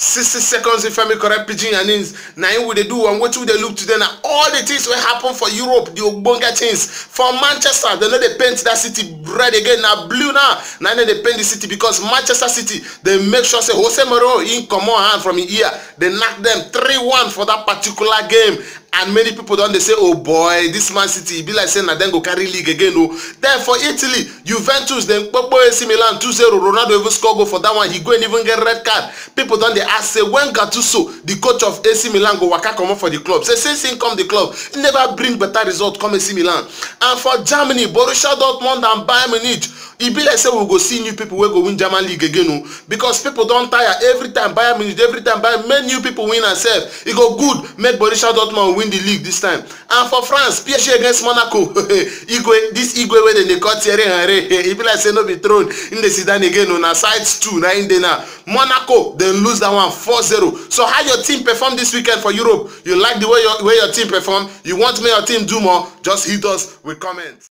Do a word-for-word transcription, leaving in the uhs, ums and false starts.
Sixty seconds if I may correct pidgin and names. Now we dey do and what we dey look today. Now all the things will happen for Europe, the ogbonge things. For Manchester, they know they paint that city red again. Now blue now. Now they paint the city because Manchester City, they make sure say Jose Mourinho in come on hand from here. They knock them three one for that particular game. And many people don dey say, "Oh boy, this Man City, e be like say na dem go carry league again o." Then for Italy, Juventus dem kpokpo A C Milan two zero. Ronaldo even score goal for that one. Higuain even get red card. People don dey ask say when Gattuso, the coach of A C Milan, go waka comot for the club. Say since he come the club, he never bring better result come A C Milan. And for Germany, Borussia Dortmund and Bayern Munich, e be like say we go see new people wey go win German league again o, because people don tire. Every time Bayern Munich, every time Bayern, make new people win and sef. E go good make Borussia Dortmund win the league this time. And for France, P S G against Monaco. Igwe, this Igwe wey dem dey call Thierry Henry, e be like say no be throne. Im dey sit down again o, na side stool na im dey now. Monaco dem lose that one four zero. So how your team perform this weekend for Europe? You like the way your way your team perform? You want make your team do more? Just hit us with comments.